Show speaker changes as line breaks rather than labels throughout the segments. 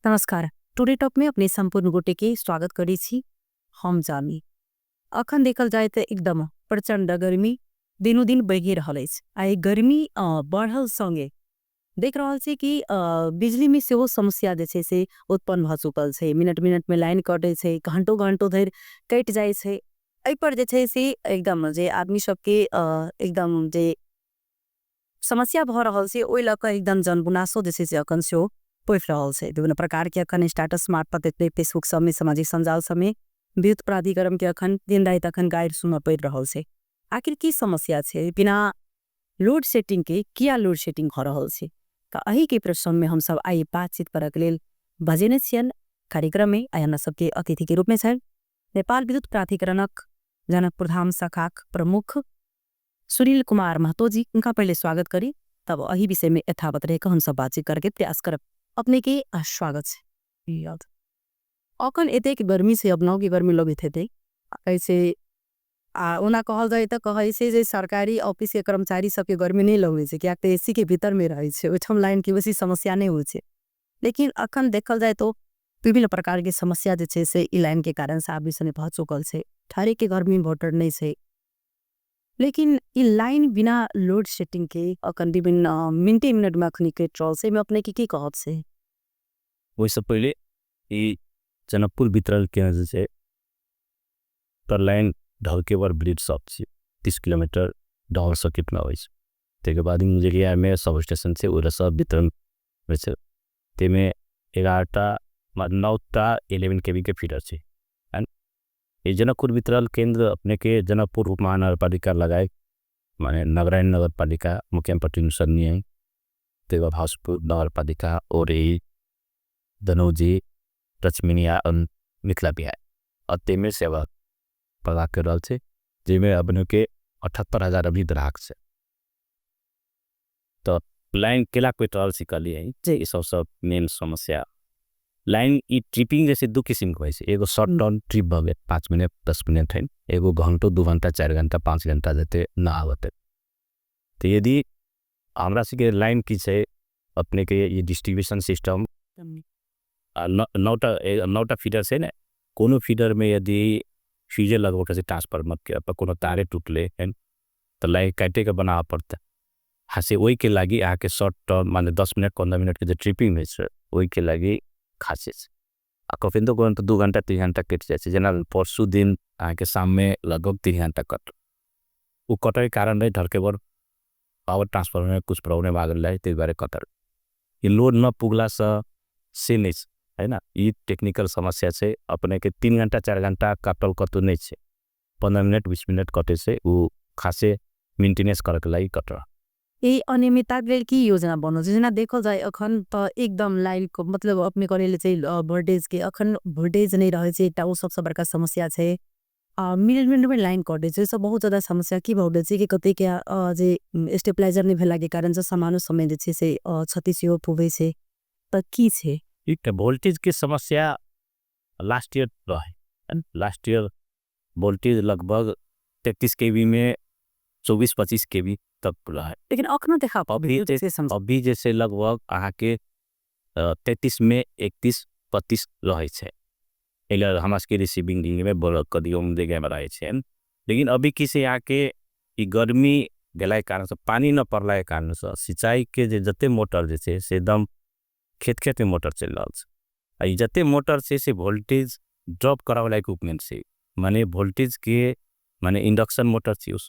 नमस्कार, today talk में अपने संपूर्ण गोटे के स्वागत करै छी। हम जानी अखन देखल जाय तऽ एकदम प्रचंड गर्मी दिनों दिन बढ़ि रहल अछि आ ई गर्मी बढ़ल संगे देख रहल छी कि बिजली में सेहो समस्या जे छै से उत्पन्न भऽ चुकल छै। मिनट मिनट में लाइन कटै छै, घंटों घंटों धरि कटि जाइ छै। एहि पर जे छै से एकदम जे आदमी सबके एकदम जे समस्या भऽ रहल छै ओहि लऽ कऽ एकदम जनगुनासो जे छै से अखन सेहो बढ़ि रहल छै। विभिन्न प्रकार के अखन स्टेटस मार्फत देखबै फेसबुक सबमे, सामाजिक सञ्जाल सबमे विद्युत प्राधिकरण के अखन दिन राति अखन गारि सुनऽ पड़ि रहल छै। आखिर की समस्या छै, बिना लोड सेटिंग के किया लोड सेटिंग भऽ रहल छै? तऽ एहि के प्रसंग में हमसब आइ बातचीत करऽ के लेल बजेने छियनि कार्यक्रम में। आइ हमरा सबके अतिथि के रूप में छनि नेपाल विद्युत प्राधिकरणक जनकपुर धाम शाखाक प्रमुख सुनील कुमार महतो जी। उनका पहले स्वागत करी, तब एहि विषय में यथावत रह के हमसब बातचीत करके प्रयास करब। अपने के स्वागत छै। अखन एतेक गर्मी छै, अपनाओ के गर्मी लगैत हेतै ऐसे आ ओना कहल जाय तऽ कहै छै जे सरकारी ऑफिस के कर्मचारी सबके गर्मी नहीं लगै छै, कियाक तऽ एसी के भीतर में रहै छै, ओहिठाम लाइन के बेसी समस्या नहीं होइ छै। लेकिन अखन देखल जाय तो विभिन्न प्रकार के समस्या जे छै से ई लाइन के कारण से आबि सने भऽ चुकल छै। हरेक के घर में इन्वर्टर नहीं छै, लेकिन ई लाइन बिना लोड सेटिंग के अखन विभिन्न मिनटे मिनट में अखन कटि रहल छै। एहिमे अपने के की कहब छै?
ओहिसँ पहिले ई जनकपुर वितरण केन्द्र जे छै तर लाइन ढलकेवर ब्रिज सब छै, 30 किलोमीटर ढल से कितना होइ छै। ताहिके बाद मुजरियामे सब स्टेशन छै, ओहि सब वितरण होइ छै। ताहिमे 11टा 9टा 11 केवी के फीडर छै। ई जनकपुर वितरण केन्द्र अपने के जनकपुर उपमहानगरपालिका लगायत माने नगरायण नगरपालिका मुखियापट्टी सन्नी, ताहिके बाद हसपुर नगरपालिका, औरही, धनौजी, लक्ष्मीनिया, मिथिला बिहार अतेमे सेवा प्रदान कर रहल छै, जाहिमे अपने के 78,000 अभी ग्राहक छै। तो लाइन केला कटि रहल छै कहलियै जे ई सबसँ मेन समस्या लाइन ई ट्रिपिंग जैसे दू किसिम के होइ छै। एगो शॉर्ट टर्म ट्रिप भऽ गेल 5 मिनट 10 मिनट है, एगो घंटो 2 घंटा 4 घंटा 5 घंटा जते न आवत। तो यदि हमरा सबके लाइन की छै अपने के ई डिस्ट्रीब्यूशन सिस्टम 9टा फीडर छै ने, कोनो फीडर में यदि फ्यूजे लगबऽ के छै ट्रांसफार्मर के, कोनो तारे टूटले है तो लाइन काटे के बनाबऽ पड़तै। हाँ से ओहि के लागि अहाँके शॉर्ट टर्म माने 10 मिनट 15 मिनट के जे ट्रिपिंग होइ छै ओहि के लागि खासे छै। आ कखन तऽ कखन तऽ 2 घंटा 3 घंटा कटि जाइ छै। जेना परसू दिन अहाँके शाममे लगभग 3 घंटा कटल, ओ कटैके कारण रहै ढलकेबर पावर ट्रांसफार्मर कुछ प्रॉब्लम आ गेल रहै, ताहि दुआरे कटल। ई लोड न पुगलासँ से नहि छै, है ना, ई टेक्निकल समस्या छै। अपने के 3 घंटा 4 घंटा कटल कतौ नहि छै, 15 मिनट 20 मिनट कटै छै, ओ खासे मेंटेनेंस करैके लागि कटल।
ई अनियमितता के लेल की योजना बनल छै? जेना देखल जाय अखन तऽ एकदम लाइन के मतलब अपने करे ले छै वोल्टेज के, अखन वोल्टेज नहीं रहै छै, एकटा ओ सबसँ बड़का समस्या छै। मिनट मिनट में लाइन कटै छै, सब बहुत ज्यादा समस्या की भऽ गेल छै कि कते के जे स्टेबलाइजर नहीं भेला के कारण से सामानो समय जे छै से क्षति सेहो पुगै छै। तऽ की छै?
एकटा वोल्टेज के समस्या लास्ट ईयर रहे, लास्ट ईयर वोल्टेज लगभग 33 केवी में 24-25 केवी तक रहे,
लेकिन अखनो देखा
अभी जैसे लगभग अहाँ के 33 में 31-32 रहे छै। हमरा सबके रिसीविंग में बोल कदियो जगह में रहे छै। लेकिन अभी की से यहाँ के गर्मी भेला के कारण से पानी न पड़ला के कारण से सिंचाई के जे जते मोटर जे छै से एकदम खेत खेत में मोटर चलि रहल छै। आ ई जते मोटर छै से वोल्टेज ड्रॉप करावे वाला इक्विपमेंट छै, माने वोल्टेज के माने इंडक्शन मोटर छै उस,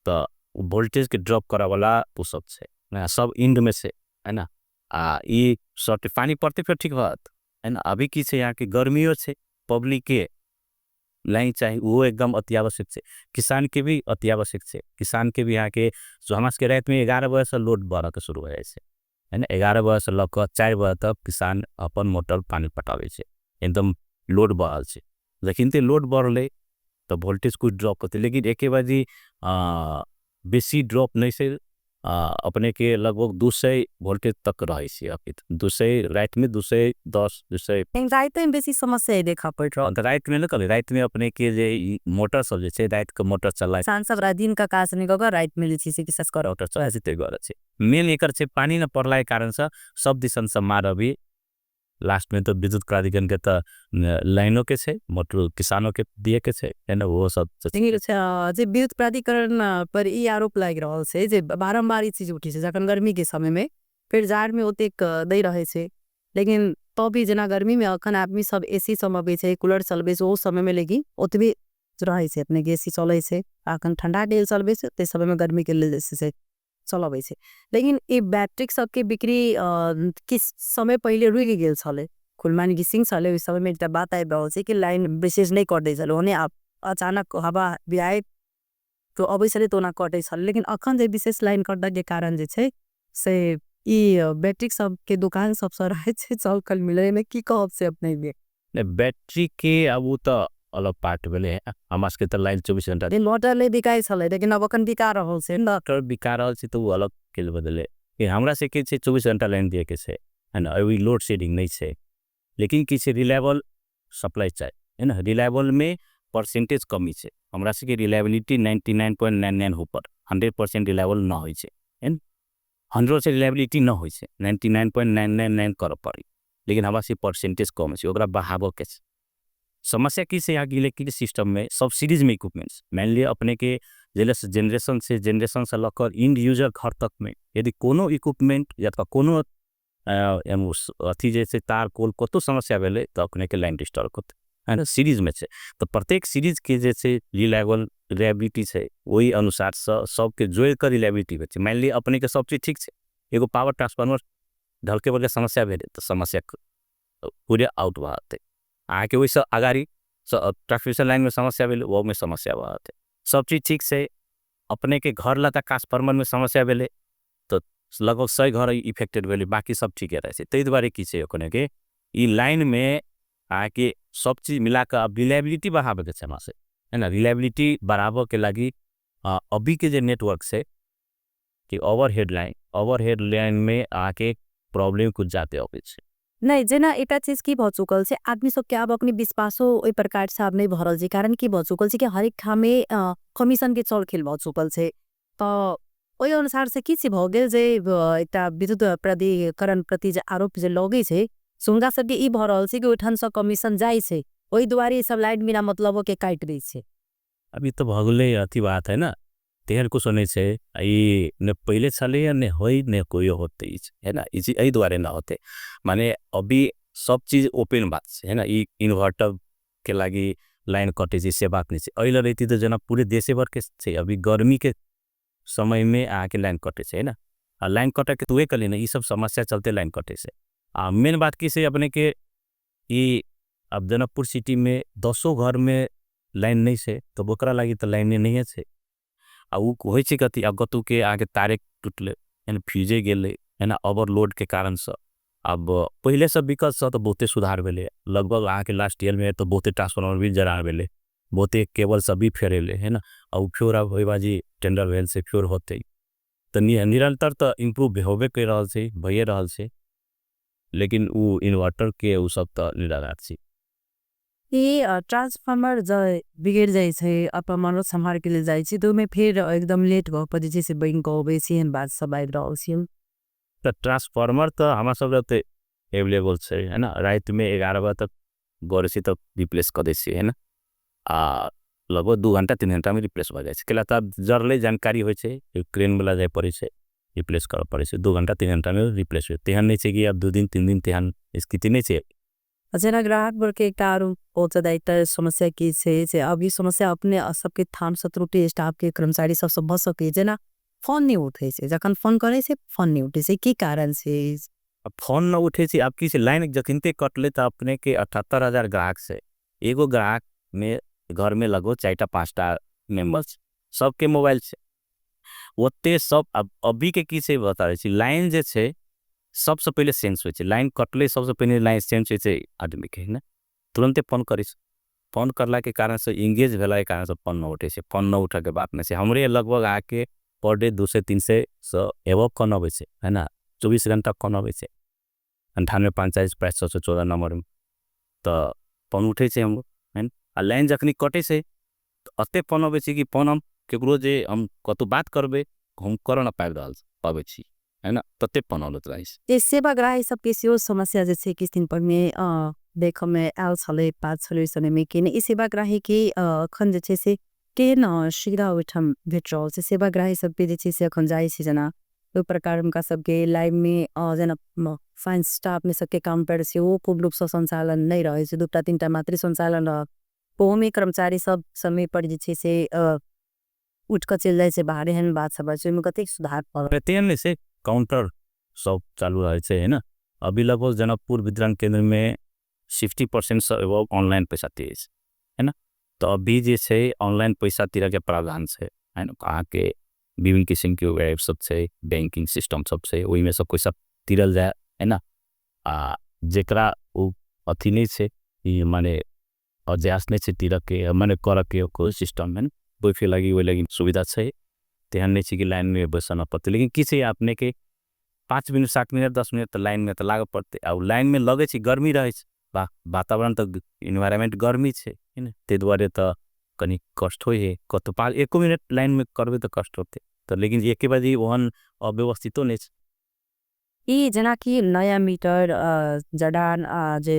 तो वोल्टेज के ड्रॉप करावे वाला उ सब छै, सब इंड में छै, है ना। आ ई शॉर्ट पानी पड़ते फिर ठीक बात है ना। अभी की छै यहाँ के गर्मियों छै, पब्लिक के लाइन चाहिए वो एकदम अति आवश्यक छै, किसान के भी अति आवश्यक छै। किसान के भी यहाँ के जो हमारे सबके रात में 11 बजे से लोड बढ़े के शुरू हो जाइ छै, है ना। 11 बजे से लऽ कऽ 4 बजे तक किसान अपन मोटर पानी पटाबै छै, एकदम लोड बढ़ल छै। लेकिन ते लोड बढ़लै तऽ वोल्टेज कुछ ड्रॉप होतै, लेकिन एके बाजी बेसी ड्रॉप नहीं से अपने के लगभग 200 वोल्टेज तक रहे छै। अभी 200 रात में 210 200
रात में बेसी समस्या देखा पड़ रहा।
तो रात में न कहली, रात में अपने के जे मोटर सब जे छै रात के मोटर चलाए
किसान सब रात दिन का काज नहीं कऽ रात में जे छै से विशेष कर
मोटर चलाए छै, ताहि दुआरे छै मेन एकर छै पानी न पड़ला के कारण से सब दिसन से मार अभी लास्ट में तो विद्युत प्राधिकरण के तो लाइनों के छे, मोटर किसानों के दिए के छे, है ना, वो सब।
जे विद्युत प्राधिकरण पर ई आरोप लागि रहल छै जे बारम्बार ई चीज उठी छै, जखन गर्मी के समय में फिर जाड़ में ओतेक दै रहे छै, लेकिन तो भी जेना गर्मी में अखन आदमी सब एसी चलबै छै, कूलर चलबै छै, ओ समय में लेकिन ओतबे रहे छै, अपने के एसी चलै छै, अखन ठंडा के लेल चलबै छै, ते समय में गर्मी के लेल जे चलबै छै। लेकिन ई बैटरी सबके बिक्री किस समय पहिले रुकि गेल छलै, कुलमान घिसिंग छलै ओहि समय में एकटा बात आबि रहल छै कि लाइन विशेष नहि कटै छलै, ओने अचानक हवा बिहाड़ि तो अबै छलै तो ओना कटै छलै, लेकिन अखन जे विशेष लाइन कटै के कारण जे छै से ई बैटरी सबके दुकान सबसँ रहै छै चौकल मिलै में, की कहब से अपने के?
नहीं, बैटरी के अब वो तो अलग पार्ट भेलै, हमरा सबके तो लाइन 24 घंटा
इन्वर्टर नहि बिकाइ छलै, लेकिन अब अखन बिका रहल छै।
इन्वर्टर बिका रहल छै तो वो अलग खेल बदले, हमरा से की छै 24 घंटा लाइन दिए के छै, है ना, अभी लोड शेडिंग नहीं छै, लेकिन की छै रिलायबल सप्लाई चाहिए, है ना, रिलायबल में परसेंटेज कमी छै, हमरा से की रिलायबिलिटी 99.99 ऊपर 100% रिलायबल न होय छै, है ना, 100% रिलायबिलिटी न होय छै, 99.999 कर पड़ी, लेकिन हमरा से परसेंटेज कम छै, ओकरा बढ़ाबो के छै। समस्या की छै यहाँ इलेक्ट्रिक सिस्टम में सब सीरीज में इक्विपमेंट्स, मान लिया अपने के जनरेशन से जनरेशन से लकर इंड यूजर घर तक में यदि कोनो इक्विपमेंट या तो कोनो अथी जैसे तार कोल कतो समस्या भेलै तो अपने के लाइन डिस्टर्ब होते, है ना, सीरीज में छै। तो प्रत्येक सीरीज के जैसे रिलायबिलिटी छै वही अनुसार सबके जोड़ कर रिलायबिलिटी होइ छै। मान लिया अपने के सब चीज ठीक छै, एगो पावर ट्रांसफार्मर ढलके बदले समस्या भेलै तो समस्या पूरे आउट भऽ जेतै, अहाँके ओहिसँ अगाड़ी ट्रांसमिशन लाइन में समस्या भेलै ओहोमे समस्या भऽ जेतै। सब चीज ठीक छै, अपने के घर लगा ट्रांसफार्मर में समस्या भेलै तो लगभग 100 घर इफेक्टेड भेलै, बाकी सब ठीके रहै छै। ताहि दुआरे की छै अपने के ई लाइन में अहाँके सब चीज मिलाकऽ अब रिलायबिलिटी बढ़ाबैके छै हमरा से, है ना, रिलायबिलिटी बढ़ाबऽके लागि अभी के जे नेटवर्क छै कि ओवरहेड लाइन में अहाँके प्रॉब्लम कुछ जाते अबै छै।
नहीं, जेना एकटा चीज की भऽ चुकल छै, आदमी सबके आब अपने विश्वासो ओहि प्रकार से आब नहीं भऽ रहल छै, कारण की भऽ चुकल छै कि हरेक ठामे कमीशन के चल खेल भऽ चुकल छै, तो ओहि अनुसार से की चीज भऽ गेल जे एकटा विद्युत प्राधिकरण प्रति जे आरोप जे लगै छै से हुनका सबके ई भऽ रहल छै कि ओहिठामसँ कमीशन जाइ छै, ओहि दुआरे ई सब लाइन बिना मतलब के काटि दै छै।
अभी तऽ भऽ गेलै अथी बात है ना, तेहन कुछो नहि छै, ई ने पहिले छलैया ने होइ ने कोइ होतै, है ना, ई चीज एहि दुआरे न होतै, माने अभी सब चीज ओपन बात छै, है ना, ई इन्वर्टर के लागि लाइन कटै छै से बात नहि छै। एहि लए रहिती तऽ जेना पूरे देशे भर के छै, अभी गर्मी के समय में अहाँके लाइन कटै छै, है ना, आ लाइन कटै के तऽ उहे कहलियै ने, ई सब समस्या चलते लाइन कटै छै। आ मेन बात की छै अपने के ई अब जनकपुर सिटी में 10 घर में लाइन नहीं छै तब ओकरा लागि तऽ लाइने नहीं छै। आ उ होइ छै कथी, अब कतौ के अहाँके तारे टूटलै, यानी फ्यूजे गेलै, है ना, ओवरलोड के कारण से। अब पहिले से विगत से तऽ बहुते सुधार भेलै, लगभग अहाँके लास्ट ईयर में तऽ बहुते ट्रांसफार्मर भी जरा भेलै, बहुते केबल सब भी फेरेलै, है ना, आ उ फेर अब होय बाजी टेंडर भेल से फेर होतै, तऽ निरंतर तऽ इम्प्रूव होबे कर रहल छै, भइए रहल छै, लेकिन उ इन्वर्टर के उ सब तऽ निराधार छै।
ई ट्रांसफार्मर जब बिगड़ जाइ छै, अपन मनोज संभार के लिए जाइ छै, तो ओहिमे फेर एकदम लेट भऽ कऽ जे छै से बनि कऽ अबै छै, एहन बात सब आबि रहल छै।
तऽ ट्रांसफार्मर तऽ हमरा सब लग तऽ एवेलेबल छै, है ना, राति में 11 बजे तक गरै छै तऽ रिप्लेस कऽ दै छियै, है ना, आ लगभग 2 घंटा 3 घंटा में रिप्लेस भऽ जाइ छै, कैला तऽ जरले जानकारी होइ छै, क्रेन वाला जाइ पड़ै छै, रिप्लेस करऽ पड़ै छै, 2 घंटा 3 घंटा में रिप्लेस होइ छै, तेहन नहि छै कि आब 2 दिन 3 दिन तेहन स्थिति नहि छै।
जेना ग्राहक वर्ग के एकटा आरो बहुत ज्यादा एकटा समस्या की छै, जे अभी समस्या अपने सबके थाम शत्रुटी स्टाफ के कर्मचारी सब सब भऽ सकै, जेना फोन नहीं उठै छै, जखन फोन करै छै फोन नहीं उठै छै, की कारण छै?
अब फोन न उठै छै, अब की छै लाइन जखनते कटलै तऽ अपने के 78,000 ग्राहक छै, एगो ग्राहक में घर में लगभग 4टा 5टा मेंबर छै, सबके मोबाइल छै, ओते सब अब अभी के की छै बता रहल छी, लाइन जे छै सबसे पहिले सेंस होइ छै, लाइन कटलै सबसे पहिले लाइन सेंस होइ छै आदमी के, है ना, तुरंते फोन करै छै, फोन करला के कारण से इंगेज भेला के कारण से फोन न उठै छै, फोन न उठै के बात नहि छै। हमरे लगभग आके पर डे दू सए तीन सए से एबो फोन अबै छै, है ना, 24 घंटा फोन अबै छै, अंठानवे पाँच चालीस पैंसठ छह सए चौदह नंबर में तऽ फोन उठै छै हमरो, है ना, आ लाइन जखनी कटै छै तऽ एते फोन अबै छै कि फोन हम केकरो जे हम कतौ बात करबै हम करऽ न पाबि रहल पाबै छी। है ना, तते पनौलत रहै छै।
जे सेवाग्राही सबके सेहो समस्या जे छै किछु दिन पहिने देखऽ मे आयल छलै, बात छलै ओहि समय मे कि ई सेवाग्राही के अखन जे छै से केहन सुविधा ओहिठाम भेट रहल छै। सेवाग्राही सबके जे छै से अखन जाइ छै जेना ओहि प्रकार हुनका सबके लाइन मे जेना फाइन स्टाफ मे सबके काउंटर छै ओ पूर्ण रूप से संचालन नहि रहै छै, दूटा तीनटा मात्रे संचालन रहल, ओहोमे कर्मचारी सब समय पर जे छै से उठि कऽ चलि जाइ छै बाहर, एहन बात सब छै, ओहिमे कतेक सुधार भऽ
तेहन नहि छै, काउंटर सब चालू रहै छै, है ना। अभी लगभग जनकपुर वितरण केंद्र में 60% से एबव ऑनलाइन पैसा तिरै छै, है ना। तऽ अभी जे छै ऑनलाइन पैसा तिरऽ के प्रावधान छै, है ना। अहाँके विभिन्न किसिम के ऐप सब छै, बैंकिंग सिस्टम सब छै, ओहिमे सब पैसा तिरल जाय, है ना। आ जेकरा ओ अथी नहि छै, ई माने अभ्यास नहि छै तिरऽ के, माने करऽ के कोइ सिस्टम में, ओहि लागि ओहि लागि सुविधा छै। तेहन नहि छै कि लाइन में बैसऽ न पड़तै, लेकिन की छै अपने के 5 मिनट 7 मिनट 10 मिनट तऽ लाइन में तऽ लागऽ पड़तै। आ लाइन में लगै छै, गर्मी रहै छै, वातावरण तऽ इन्वायरमेंट गर्मी छै, ताहि दुआरे तऽ कनि कष्ट होइ है, कतौ 1 मिनट लाइन में करबै तऽ कष्ट होतै, तऽ लेकिन एके बाजी ओहन अव्यवस्थितो नहि छै।
ई जेनाकि नया मीटर जडान जे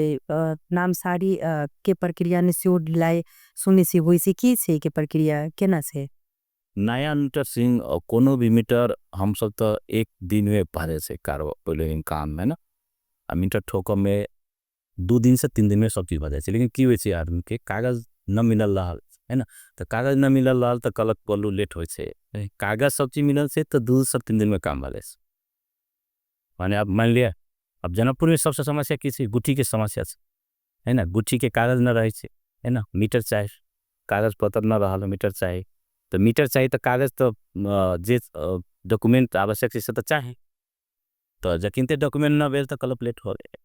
नामसारी के प्रक्रिया ने सेहो ढिलाइ सुनै छी होइ छै, की छै के प्रक्रिया केना छै?
नया मीटर सिंह कोनो भी मीटर हम सब तो एक दिन में भरे से कार्य पहले दिन काम में ना, आ मीटर ठोकर में 2 दिन से 3 दिन में सब चीज भरे से, लेकिन की होई छै आदमी के कागज न मिलल रहा है ना, तो कागज न मिलल रहा तो कलक पलू लेट होई छै, कागज सब चीज मिलल से तो 2 से 3 दिन में काम भरे से। माने अब मान लिया अब जनकपुर में सबसे समस्या की छै, गुठी के समस्या छै, है ना, गुठी के कागज न रहे छै, है ना, मीटर चाहे कागज पत्र न रहा मीटर चाहे, तो मीटर चाहे तो कागज तो जे डॉक्यूमेंट आवश्यक है से तो चाहे, तो जकिनते डॉक्यूमेंट न भेल तो कलप लेट हो गए।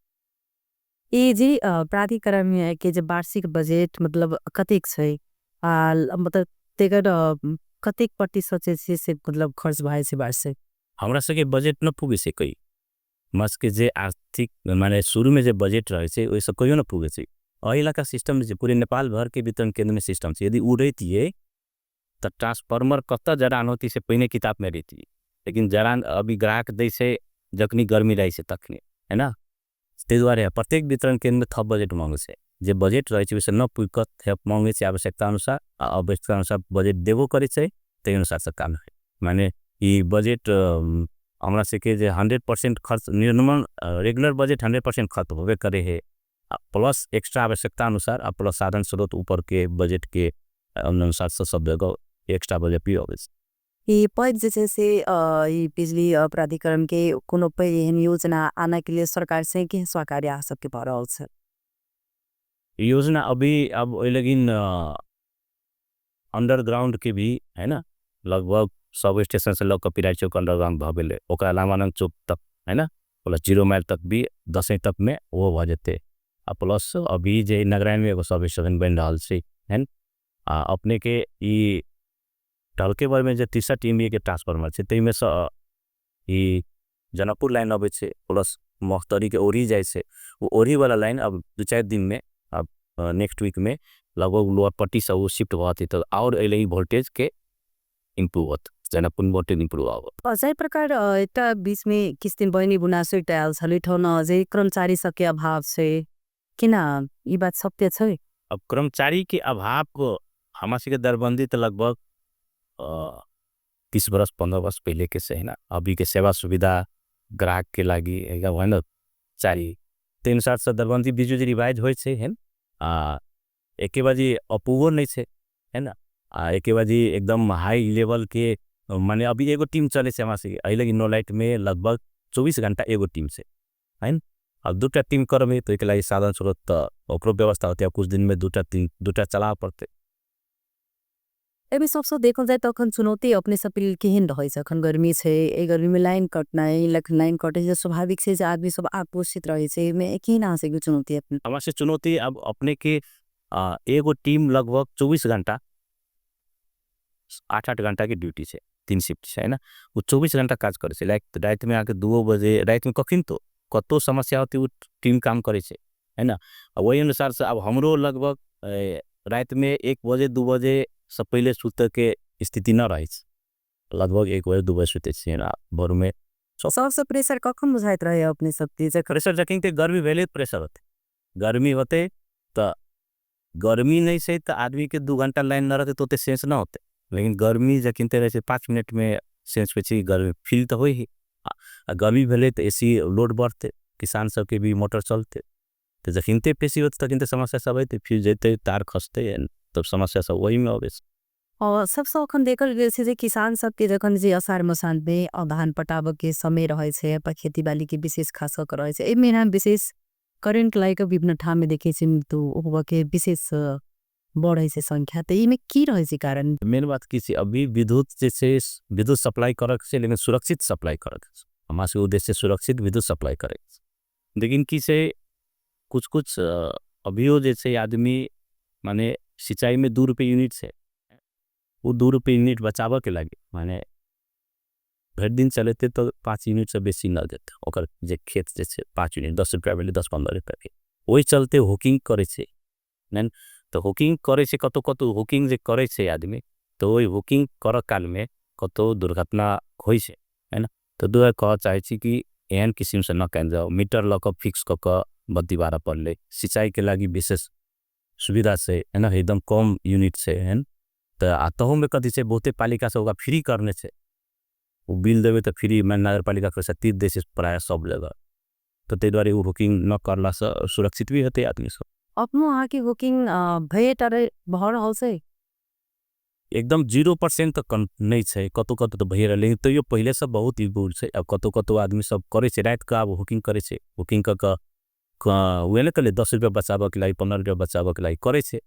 ई जी प्राधिकरण में के जे वार्षिक बजट मतलब कतेक छै, मतलब तेकर कतेक प्रतिशत छै से मतलब खर्च भए छै वार्षिक?
हमरा सबके बजट न पुगे छै कहीं, मस्त के जे आर्थिक माने शुरू में जे बजट रहे छै ओइ सब कहियो न पुगे छै। एहि इलाका सिस्टम जे पूरे नेपाल भर के वितरण केंद्र में सिस्टम छै, यदि उ रहतिए त ट्रांसफार्मर कत जड़ान होती से पहिने किताब में रहती, लेकिन जड़ान अभी ग्राहक दै छै जखनी गर्मी रहे छै तखनी, है ना। ताहि दुआरे प्रत्येक वितरण केंद्र में थप बजट मांगे छै, जे बजट रहे छै ओइसे न पुग क थप मांगे छै आवश्यकता अनुसार, आ आवश्यकता अनुसार बजट देबो करे छै, ताहि अनुसार से काम है। माने ई बजट हमरा से के जे 100% खर्च निर्माण रेगुलर बजट 100% खर्च होबे करे है, आ प्लस एक्स्ट्रा आवश्यकता अनुसार आ प्लस साधन स्रोत ऊपर के बजट के अनुसार से सब जगह एक्स्ट्रा बजट भी होबे छै।
ई पैघ जे छै से ई बिजली प्राधिकरण के कोनो पैघ एहन योजना आने के लिए सरकार से की सहकार्य आ सबके भऽ रहल छै?
योजना अभी अब ओइ लगिन अंडरग्राउंड के भी है ना, लगभग सब स्टेशन से लग के पिराई चौक अंडरग्राउंड भऽ गेलै, ओकरा रामानंद चौक तक है ना, प्लस 0 माइल तक भी दसवीं तक में वो भऽ जेतै। आ प्लस अभी जे नगरायण में एगो सब स्टेशन बनि रहल छै, है न? आ अपने के ई ढलकेबर में जे 63 एम बी के ट्रांसफार्मर छै, ताहिमे सँ ई जनकपुर लाइन अबै छै, प्लस मख्तरी के ओरी जाइ छै, ओ ओरी वाला लाइन अब 2-4 दिन में, अब नेक्स्ट वीक में लगभग लोअर पट्टी से वो शिफ्ट भऽ जेतै, तऽ आओर एलै ई वोल्टेज के इम्प्रूव होत, जनकपुर वोल्टेज इम्प्रूव होत।
अझै प्रकार एकटा बीच में किछु दिन बहिनी गुनासो एकटा आयल छलै, ठौन जे कर्मचारी सबके अभाव छै, केना ई बात सत्य छै?
अब कर्मचारी के अभाव हमरा सबके दरबंदी तऽ लगभग 30 बरस 15 बरस पहले के से है ना, अभी के सेवा सुविधा ग्राहक के लागी एकदम है ना चाहिए, तीन अनुसार से दरबंदी बीजू रिवाइज होय छै, है ना? एके बाजी अपूर्व नहीं छै, है ना? एके बाजी एकदम हाई लेवल के माने अभी एगो टीम चले से हमारे से, एहि लगी नो लाइट में लगभग 24 घंटा एगो टीम से, है ना? अब दूटा टीम करबे तो एक लागी साधन स्रोत तो ओकरो व्यवस्था होते, अब कुछ दिन में दूटा टीम दूटा चला पड़ते।
एबे सबसे देखल जाए तो अखन चुनौती अपने सब के केहन रहै छै, अखन गर्मी छै, ए गर्मी में लाइन कटनाइ, लाइन कटे छै, स्वाभाविक छै जे आदमी सब आक्रोशित रहै छै, एमे केहन अहाँ सबके चुनौती अपने?
हमारे से चुनौती अब अपने के एगो टीम लगभग 24 घंटा 8-8 घंटा की ड्यूटी छै, 3 शिफ्ट छै, है ना? वो 24 घंटा काज करे छै, लाइक रात में आके 2 बजे, रात में कखिन तो कतो समस्या होती वो टीम काम करे छै, है ना? वही अनुसार से अब हमरो लगभग रात में 1 बजे 2 बजे से पहले सुते के स्थिति न रहे छै, लगभग 1 बजे 2 बजे सुते छी, है ना? भोर में
सबसँ प्रेशर कखन बुझाइत रहै अपने सबके?
प्रेशर जखन ते गर्मी भेलै प्रेशर होतै, गर्मी होतै तऽ गर्मी नहि छै तऽ आदमीके 2 घंटा लाइन न रहतै तऽ ओते सेंस न होतै, लेकिन गर्मी जखन ते रहै छै 5 मिनटमे सेंस होइ छै, गर्मी फील तऽ होइ है। आ गर्मी भेलै तऽ एसी लोड बढ़तै, किसान सबके भी मोटर चलतै, तऽ जखन ते बेसी होतै तखन ते समस्या सब हेतै, फ्यूज जेतै, तार खसतै, तब समस्या सब वहीमे अबै छै।
और सबसँ अखन देखल गेल छै जे किसान सबके जखन जे असार मसानमे धान पटाबऽके समय रहै छै, अपन खेती बालीके विशेष खास कऽ रहै छै, एहि महिनामे विशेष करेंट लाइक विभिन्न ठाममे देखै छै तो ओकके विशेष बढ़ै छै संख्या, तऽ एहिमे की रहै छै कारण?
मेन बात की छै, अभी विद्युत जे छै विद्युत सप्लाई करक छै, लेकिन सुरक्षित सप्लाई करक छै, हमरा सबके उद्देश्य सुरक्षित विद्युत सप्लाई करक छै। लेकिन की छै कुछ कुछ अभियो जे छै आदमी माने सिंचाईमे 2 रुपये यूनिट छै, ओ 2 रुपये यूनिट बचाबऽके लागि माने भरि दिन चलेतै तऽ 5 यूनिटसँ बेसी नहि देतै, ओकर जे खेत जे छै 5 यूनिट 10 रुपया भेलै 10-15 रुपया भेलै, ओहि चलते हुकिंग करै छै, तऽ हुकिंग करै छै कतौ कतौ हुकिंग जे करै छै आदमी तऽ ओहि हुकिंग करऽ कालमे कतौ दुर्घटना होइ छै, है ना। तऽ दुआरे कहऽ चाहै छी कि एहन किसिमसँ न कयल जाउ, मीटर लऽ कऽ फिक्स कऽ कऽ बत्ती बारऽ पड़लै, सिंचाईके लागि विशेष सुविधा छै, है ना, एकदम कम यूनिट छै एहन, तऽ आ तहूमे कथी छै बहुते पालिका सब ओकरा फ्री करने छै, ओ बिल देबै तऽ फ्री नगरपालिका पैसा तीर दै छै प्रायः सब जगह, तऽ ताहि दुआरे ओ हुकिंग न करलासँ सुरक्षित भी हेतै आदमी सब।
अपनो अहाँके हुकिंग भए भऽ रहल छै?
एकदम 0% तऽ नहि छै, कतौ कतौ तऽ भए रहलै, तैयो पहिलेसँ बहुत इम्प्रूव छै। अब कतौ कतौ आदमी सब करै छै, रातिके आब हुकिंग करै छै, हुकिंग कऽ कऽ वएह ने कहलियै 10 रुपया बचाबऽके लागि 15 रुपया बचाबऽके लागि करै छै,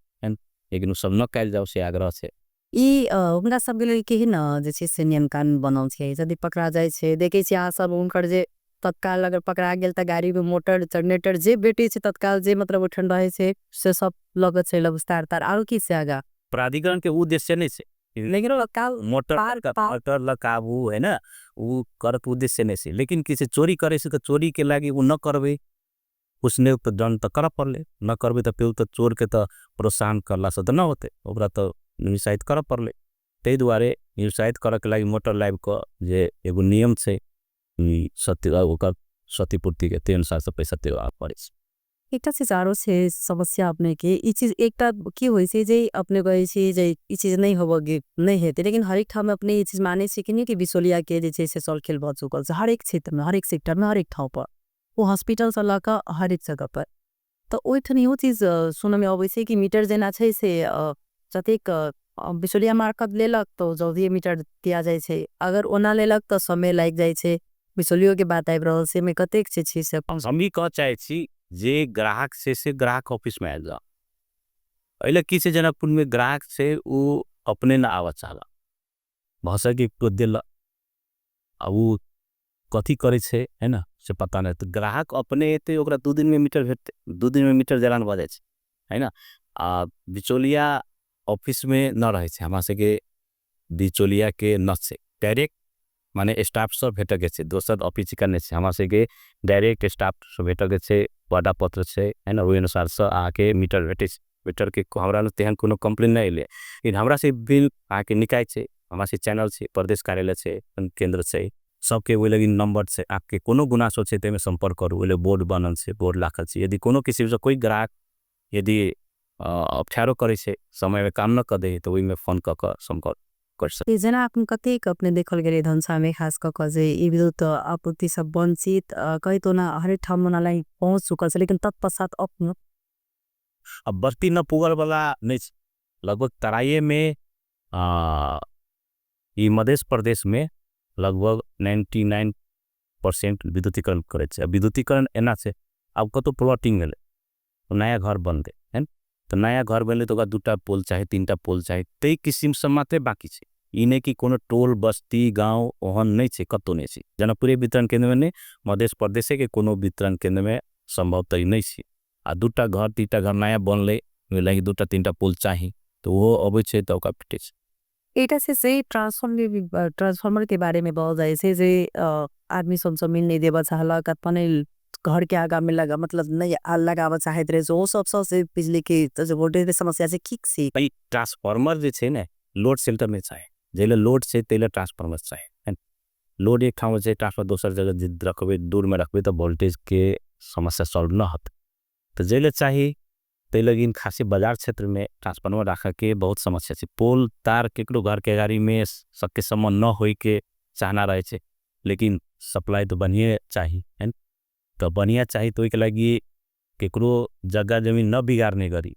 लेकिन ओ सब न कयल जाउ से आग्रह छै।
ई हुनका सबके लेल केहन जे छै से नियम कानून बनल छै, यदि पकड़ा जाइ छै, देखै छी अहाँ सब हुनकर जे तत्काल अगर पकड़ा गेल तऽ गाड़ी में मोटर जनरेटर जे भेटै छै तत्काल जे मतलब ओहिठाम रहै छै से सब लऽ कऽ चलि अबै तार तार आरो की से आगाँ
प्राधिकरण के उद्देश्य नहि छै,
लेकिन तत्काल
मोटर मोटर लऽ कऽ आबू है ना, ओ करके उद्देश्य नहि छै, लेकिन की छै चोरी करै छै तऽ चोरी के लागि ओ न करबै, उसने तऽ दंड तऽ करऽ पड़लै, न करबै तऽ फेर तऽ चोरके तऽ प्रोत्साहन करलासँ तऽ न होतै, ओकरा तऽ निरुत्साहित करऽ पड़लै, ताहि दुआरे निरुत्साहित करऽके लागि मोटर लाबि कऽ जे एगो नियम छै सत्य ओकर क्षतिपूर्तिके ताहि अनुसारसँ पैसा देबऽ पड़ै छै।
एकटा चीज आरो छै समस्या अपने के, ई चीज एकटा की होइ छै जे अपने कहै छी जे ई चीज नहि होबऽ नहि हेतै, लेकिन हरेक ठाम अपने ई चीज मानै छी कि नहि कि बिचौलिया के जे छै से चल खेल भऽ चुकल छै हरेक क्षेत्र में, हरेक सेक्टर में, हरेक ठाम पर, ओ हॉस्पिटल से लऽ कऽ हरेक जगह पर। तऽ ओहिठाम इहो चीज सुनऽ में अबै छै कि मीटर जेना छै से जतेक बिचौलिया मार्फत लेलक तऽ जल्दिए मीटर दिया जाइ छै, अगर ओना लेलक तऽ समय लागि जाइ छै, बिचौलियो के बात आबि रहल छै, एहिमे कतेक छै से
हम ई कहऽ चाहै छी जे ग्राहक छै से ग्राहक ऑफिसमे आबि जाउ, एहि लए की छै जनकपुरमे ग्राहक छै ओ अपने न आबऽ चाहलक, भऽ सकै केओ देलक आ ओ कथी करै छै है ना से पता नहि, तऽ ग्राहक अपने एतै ओकरा 2 दिनमे मीटर भेटतै, 2 दिनमे मीटर जलान भऽ जाइ छै, है ना। आ बिचौलिया ऑफिसमे न रहै छै, हमरा सबके बिचौलियाके न छै, डायरेक्ट माने स्टाफसँ भेटऽके छै, दोसर ऑफिस का नहि छै, हमरा सबके डायरेक्ट स्टाफसँ भेटऽके छै, वादा पत्र छै, है ना, ओहि अनुसारसँ अहाँके मीटर भेटै छै। मीटरके हमरा लग तेहन कोनो कम्प्लेन नहि एलै, लेकिन हमरा से बिल अहाँके निकाय छै, हमरा से चैनल छै, प्रदेश कार्यालय छै, केंद्र छै, सबके ओहि लगी नंबर छै, आपके कोनो गुनासो छै ताहिमे संपर्क करू, ओहि लए बोर्ड बनल छै, बोर्ड राखल छै। यदि कोनो किसिमसँ कोइ ग्राहक यदि अप्ठ्यारो करै छै, समयमे काम न कऽ दै तऽ ओहिमे फोन कऽ कऽ संपर्क कर सकै।
जेना अपन कतेक अपने देखल गेलै धनसामे खास कऽ कऽ जे ई विद्युत आपूर्ति सब वंचित कहि तो ना हरेक ठाम ओना लाइन पहुँच चुकल छै, लेकिन तत्पश्चात अपनो
अब बत्ती न पुगल वाला नहीं छै, लगभग तराइए में ई मध्य प्रदेश में लगभग 99% विद्युतीकरण करै छै। अब विद्युतीकरण एना छै, अब कतौ प्लॉटिंग भेलै, नया घर बनतै, है न? तऽ नया घर बनलै तऽ ओकरा 2टा पोल चाही, 3टा पोल चाही, ताहि किसिमसँ मात्रे बाकी छै। ई नहि कि कोनो टोल बस्ती गाँव ओहन नहि छै, कतौ नहि छै। जनकपुरे वितरण केंद्रमे नहि, मध्य प्रदेशके कोनो वितरण केंद्रमे सम्भवतः ई नहि छै। आ 2टा घर 3टा घर नया बनलै, ओहि लागि 2टा 3टा पोल चाही, तऽ ओहो अबै छै तऽ ओकरा भेटै छै।
एकटा से से ट्रांसफार्मर के बारे में बोल जाइ छै जे आदमी सब जमीन नहीं देबऽ चाहलक, अपने घर के आगा में लगा, मतलब नहीं लगाबऽ चाहैत रहे, ओ सब से बिजली के जे वोल्टेज के समस्या छै, ठीक छै।
भाई, ट्रांसफार्मर जे छै ने, लोड सेल्टर नहीं चाहे, जैले लोड छै तैले ट्रांसफार्मर चाहे, है न? लोड एक ठाम छै, ट्रांसफार्मर दोसर जगह जे रखबै, दूरमे रखबै, तऽ वोल्टेजके समस्या सॉल्व न होतै। तऽ जै चाही तै लगिन खासे बाजार क्षेत्रमे ट्रांसफार्मर राखऽके बहुत समस्या छै। पोल तार केकरो घरके अगाडीमे सकेसम्म न होइके चाहना रहै छै, लेकिन सप्लाई तऽ बढ़िए चाही हैन, तऽ बढ़िया चाही। तऽ ओइके लागि केकरो जग्गा जमीन न बिगार्ने गरी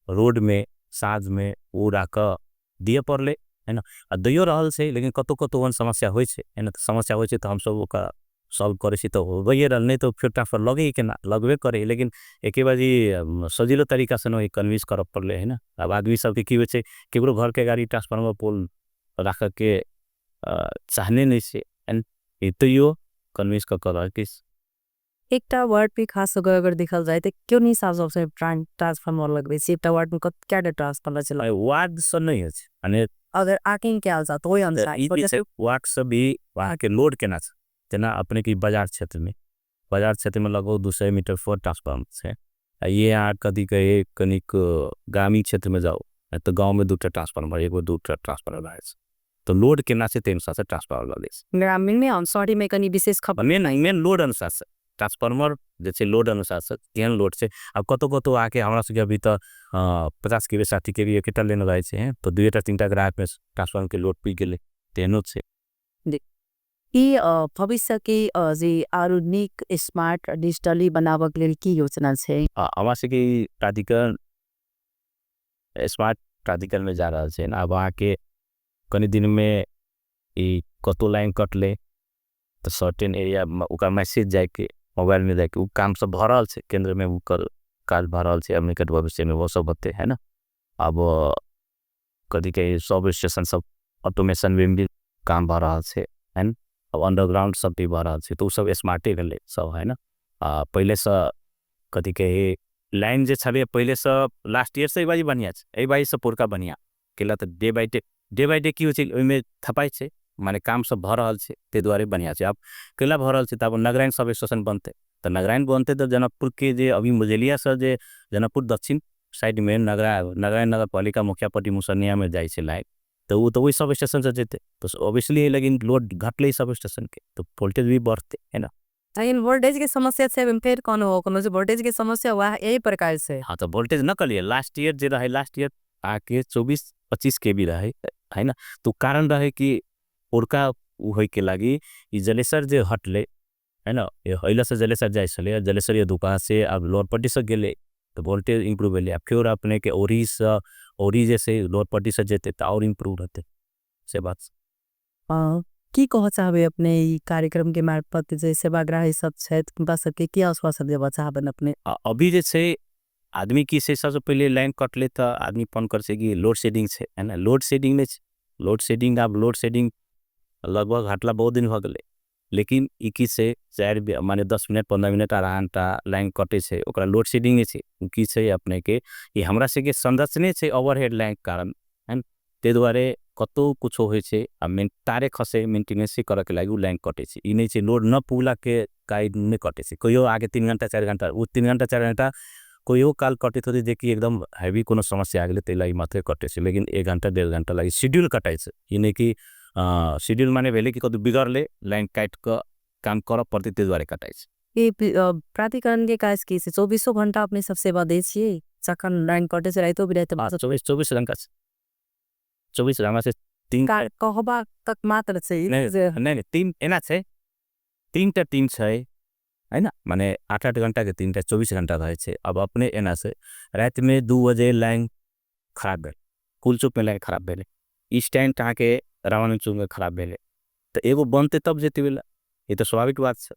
रोडमे साँझमे उ राख दिए परले हैन, आ दैयो रहल छै। लेकिन कतौ कतौ ओहन समस्या होइ छै हैन, तऽ समस्या होइ छै तऽ हमसब ओकरा सॉल्व करै छी, तऽ होबैए रहल। नहि तऽ फेर ट्रांसफार्मर लगै केना, लगबे करै, लेकिन एके बाजी सजिलो तरीकासँ न कन्विन्स करऽ परलै हैन। आब आदमी सबके की होइ छै, केकरो घरके अगाडि ट्रांसफार्मर पोल राखऽके चाहने नहि छै हैन, तैयो कन्विन्स कऽ कऽ।
एकटा वार्ड पे खास अगर देखल जाए तऽ क्यों नहीं साफ साफ ट्रांसफार्मर लगबै छै? एकटा वार्ड में कते ट्रांसफार्मर छै?
वार्ड से नहीं अछि, माने
अगर आकिंग कयल जाए तऽ ओहि अनुसार
ई छै, वार्ड से भी वहाँ के लोड केना छै। जेना अपने के बाजार क्षेत्र में, बाजार क्षेत्र में लगभग 200 मीटर पर ट्रांसफार्मर छै। आ ये यहाँ कथी कहे कनिक ग्रामीण क्षेत्र में जाओ तऽ गाँव में 2टा ट्रांसफार्मर, एगो 2टा ट्रांसफार्मर रहै छै। तऽ लोड केना छै ताहि अनुसार से ट्रांसफार्मर लगै छै।
ग्रामीण में हम शहरी में कनि विशेष खबर
मेन लोड अनुसार से ट्रांसफार्मर जे छै, लोड अनुसार से केहन लोड छै। आब कतौ कतौ आके हमरा सबके अभी तऽ 50 केवी 60 केवी एकेटा लेने रहै छै, तऽ 2टा 3टा ग्राहक में ट्रांसफार्मर के लोड पी गेलै, तेहनो छै।
ई भविष्य के जे आरू नीक स्मार्ट डिजिटली बनाबक लेल की योजना छै?
हमरा सबके प्राधिकरण स्मार्ट प्राधिकरण में जा रहल छै। आब अहाँके कनि दिन में ई कतौ लाइन कटले तऽ सर्टेन एरिया ओकरा मैसेज जाइके मोबाइल में जाइके उ काम सब भऽ रहल छै, केंद्र में ओकर काज भऽ रहल छै। अब निकट भविष्य में वो सब होते है ना। अब कथी कहे सब स्टेशन सब ऑटोमेशन में भी काम भऽ रहल छै है न, अब अंडरग्राउंड सब भी भऽ रहल छै, तऽ उ सब स्मार्टे भेलै सब है ना। पहिले से कथी कहे लाइन जे छलै पहिले से लास्ट ईयर से एहि बारी बढ़िया छै, एहि बारी से पुरका बढ़िया केला। तऽ day by day, day by day की होइ छै, ओहिमे थपाइ छै, माने काम सब भऽ रहल छै, ताहि दुआरे बढ़िया छै। आब केला भऽ रहल छै तऽ आब नगराइन सब स्टेशन बनतै, तऽ नगराइन बनतै तऽ जनकपुर के जे अभी मझेलिया से जे जनकपुर दक्षिण साइड में नगराइन नगर पालिका मुखियापट्टी मुसनिया में जाइ छै लाइन, तऽ ओ तऽ ओहि सब स्टेशन से जेतै, तऽ ऑब्वियसली लेकिन लोड घटलै सब स्टेशन के, तऽ वोल्टेज भी बढ़तै है ना।
लेकिन वोल्टेज के समस्या छै, फेर कोनो कोनो जे वोल्टेज के समस्या वह यही प्रकार से।
हाँ, तऽ वोल्टेज न कलिए लास्ट ईयर जे रहे, लास्ट ईयर आके 24-25 के भी रहे है ना। तो कारण रहे कि उनका होय के लागी ई जलेसर जे हटले है ना, ये हइला से जलेसर जाय छले, जलेसर ये दुकान से अब लोरपट्टी से गेले तो वोल्टेज इंप्रूव भेले। अब फिर अपने के ओरी से, ओरी जैसे लोरपट्टी से जेते तो और इंप्रूव रहते से बात।
की कह चाहबे अपने ई कार्यक्रम के मार्फत जे सेवाग्राही सब छै हुनका सबके की आश्वासन देबा चाहबन अपने?
अभी जे छै आदमी की से सबसे पहले लाइन कटले तऽ आदमी फोन कर छै कि लोड शेडिंग छै है ना। लोड शेडिंग नहीं छै, लोड शेडिंग आब लोड शेडिंग लगभग हटला बहुत दिन हो गए, लेकिन ई की से 4 माने 10 मिनट 15 मिनट आधा घंटा लाइन कटे छै, ओकरा लोड शेडिंग नहीं छै। उ की छै अपने के ई हमरा से के संरचने छै ओवरहेड लाइन कारण है न, ते दुआरे कतौ कुछो होय छै आ मेन तारे खसे मेंटेनेंस करे के लागि उ लाइन कटे छै। ई नहीं छै लोड न पुगला के काई नहीं कटे छै, कहियो आगे 3 घंटा 4 घंटा उ 3 घंटा 4 घंटा कहियो काल कटे थोड़ी जे कि एकदम हैवी कोनो समस्या आ गेलै तै लागि मात्र कटे छै, लेकिन 1 घंटा 1.5 घंटा लागि शेड्यूल कटाइ छै। ई नहीं कि शेड्यूल माने भेलै कि कतौ बिगड़ले लाइन काट क काम करऽ पड़तै तै दुआरे कटाइ छै।
ई प्राधिकरण के काज की छै 24 घंटा अपने सब सेवा दै छियै, जखन लाइन कटे छै राइतो बिरातो?
हाँ, 24 घंटा छै, 24 घंटा से 3
कहबा तक मात्र छै।
नहीं, नहीं, नहीं, तीन एना छै, 3टा टीम छै है ना, माने 8-8 घंटा के 3टा 24 घंटा रहै छै। अब अपने एना से रात में 2 बजे लाइन खराब भेल, कुलचोक में लाइन खराब भेलै, स्टैंड अहाँ के रामानंद चौक में खराब भेलै, तऽ एगो बनतै तब जेतै ओहि ला, ई तऽ स्वाभाविक बात छै।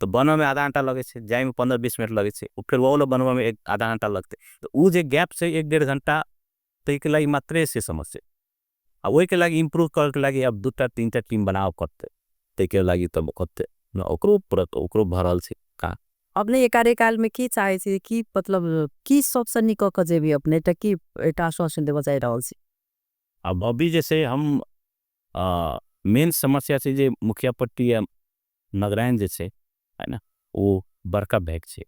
तऽ बनऽ में आधा घंटा लगै छै, जाय में 15-20 मिनट लगै छै, फेर ओहो ला बनबऽ में एक आधा घंटा लगतै, तऽ उ जे गैप छै 1-1.5 घंटा ताहिके लागि मात्रे से समस्या। आ ओहिके लागि इम्प्रूव करैके लागि अब 2टा 3टा टीम बनाबऽ पड़तै, ताहिके लागि तब होतै न, ओकरो पूरा ओकरो भरल छै काम।
अपने ये कार्यकाल में की चाहे छी, की मतलब की सबसे नीक कऽ जेबी अपने, तऽ की एकटा आश्वासन देबऽ चाहि रहल छी?
अब अभी जैसे हम मेन समस्या छै जे मुखिया पट्टी या नगरायन जे छै है ना, वो बड़का बैग छै,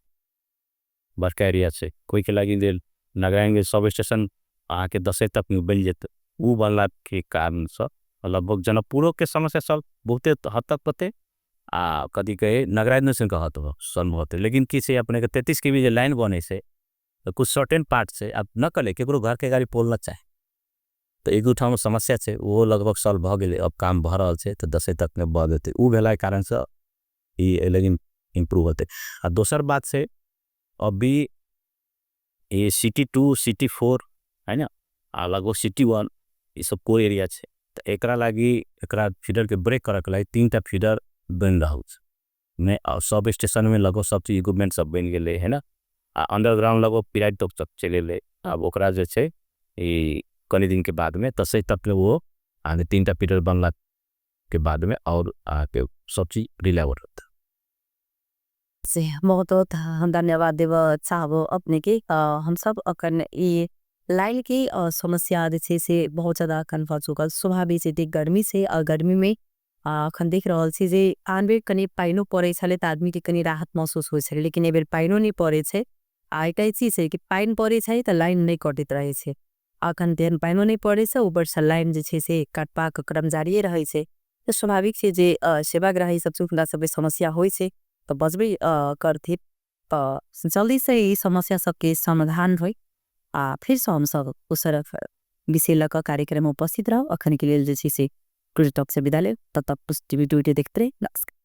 बड़का एरिया छै, कोई के लागि जे नगरायन के सब स्टेशन आके 10 तक में बन जेतै, उ बनला के कारण से लगभग जनकपुरोके समस्या सॉल्व बहुते हद तक होते आ कथी कहे नगराज के हद सॉल्व होते। लेकिन की छै अपने के 33 केवी जे लाइन बने छै तो कुछ सर्टेन पार्ट छै, अब न कले केकरो घर के गाड़ी पोल न चाहे तो एक दू ठाम समस्या छै, वो लगभग सॉल्व भ गेलै, अब काम भ रहल छै तो 10 तक में भ जेतै। उ भेला के कारण से ई लेकिन इम्प्रूव होते। आ दोसर बात छै अभी ये सिटी 2 सिटी 4 है ना, आ लगभग सिटी 1 ये सब कोर एरिया छै, तो एकरा लागी एकरा फीडर के ब्रेक करे के लागी 3टा फीडर बन रहल छै। ने सब स्टेशन में लगभग सब चीज इक्विपमेंट सब बन गेलै है ना, आ अंडरग्राउंड लगभग पिराइट तक सब चले ले। अब ओकरा जे छै ई कनी दिन के बाद में तसे तक वो आगे 3टा फीडर बनला के बाद में और आगे सब चीज रिलायबल होता।
से बहुत बहुत हम धन्यवाद देव चाहबो अपने के। हम सब अकन ये लाइन की समस्या जे छै से बहुत ज्यादा अकन भ चुकल स्वाभाविक छै, गर्मी से और गर्मी में अखन देख रहल छी जे आन बेर कनी पाइनो पड़े छले त आदमी के कनी राहत महसूस होय छले, लेकिन ए बेर पाइनो नहीं पड़े छै। आ एकटा चीज छै कि पाइन पड़े छै त लाइन नहीं कटैत रहे छै, अखन तेहन पाइनो नहीं पड़े छै, ऊपर से लाइन जे छै से कटबाक क्रम जारिये रहे छै। त स्वाभाविक छै जे सेवाग्राही सब हुनका सबके समस्या होय छै त बजबे करथिन, त जल्दी से ई समस्या सबके समाधान होय आ फिर से हम सब उसरफ विषय लऽ कऽ कार्यक्रम में उपस्थित रहब। अखन के लेल जे छै से टुडे टॉक से विदा लेब, तब तक टीवी टुडे देखते रही। नमस्कार।